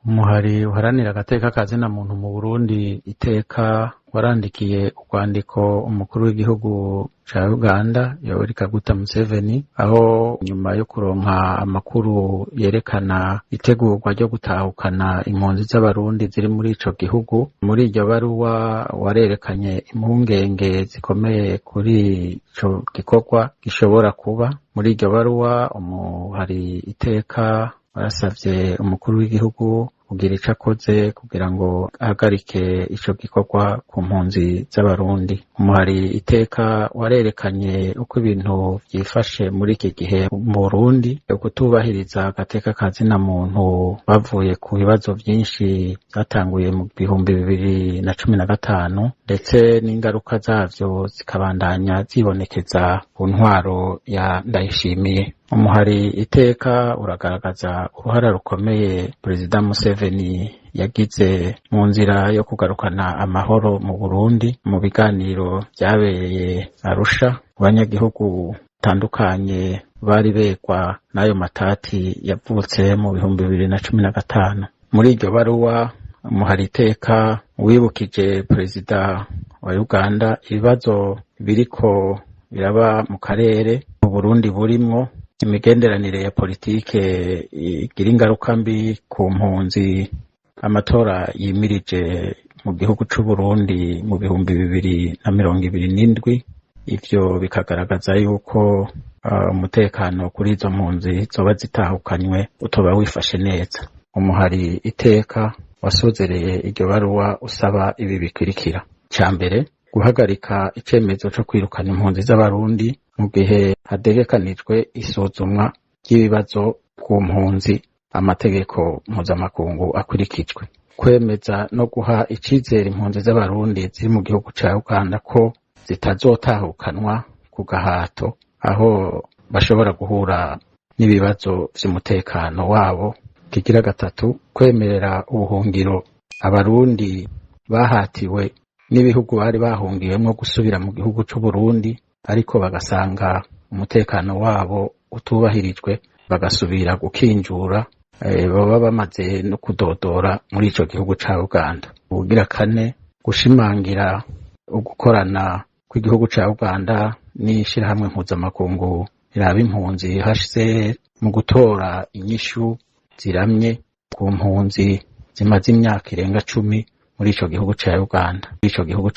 Umuhari uharanira agateka ka zina muntu mu Burundi Iteka warandikiye urwandiko umukuru w'igihugu ca Uganda Yoweri Kaguta Museveni, aho nyuma yo kuronka amakuru yerekana itegurwa ryo gutahukana impunzi z'Abarundi ziri muri ico gihugu. Muri iryo baruwa warerekanye impungenge zikomeye kuri ico gikorwa gishobora kuba. Muri iryo baruwa, umuhari Iteka warasavye umukuru w'igihugu kugira ico akoze kugira ngo ahagarike ico gikorwa ku mpunzi z'Abarundi. Umuhari Iteka warerekanye uko ibintu vyifashe muri iki gihe mu Burundi, ukutubahiriza agateka ka zina muntu bavuye ku bibazo vyinshi vyatanguye mu 2015, ndetse n'ingaruka zavyo zikabandanya zibonekeza ku ntwaro ya Ndayishimiye. Umuhari Iteka uragaragaza uruhara rukomeye Perezida Museveni yagize mu nzira yo kugarukana amahoro mu Burundi mu biganiro vyabereye Arusha. Abanyagihugu batandukanye bari begwa n'ayo matati yavutse mu 2015. Muri iryo baruwa, umuhari Iteka wibukije perezida wa Uganda ibibazo biriko biraba mu karere Uburundi burimwo, imigenderanire ya politike igira ingaruka mbi ku mpunzi, amatora yimirije mu gihugu c'Uburundi mu 2027, ivyo bikagaragaza yuko umutekano kuri izo mpunzi zoba zitahukanywe utoba wifashe neza. Umuhari Iteka wasozereye iryo baruwa usaba ibi bikurikira: Ica mbere, guhagarika icemezo co kwirukana impunzi z'Abarundi mu gihe hategekanijwe isuzumwa ry'ibibazo ku mpunzi, amategeko mpuzamakungu akurikijwe; kwemeza no guha icizere impunzi z'Abarundi ziri mu gihugu ca Uganda ko zitazotahukanwa ku gahato aho bashobora guhura n'ibibazo vy'umutekano wabo; kigira gatatu, kwemerera ubuhungiro Abarundi bahatiwe n'ibihugu bari bahungiyemwo gusubira mu gihugu c'Uburundi, ariko bagasanga umutekano wabo utubahirijwe, bagasubira gukinjura, baba bamaze no kudodora muri ico gihugu ca Uganda; ubugira kane, gushimangira ugukorana kw'igihugu ca Uganda n'ishirahamwe mpuzamakungu riraba impunzi HCR mu gutora inyishu ziramye ku mpunzi zimaze imyaka irenga 10 muri ico gihugu ca Uganda, ico gihugu.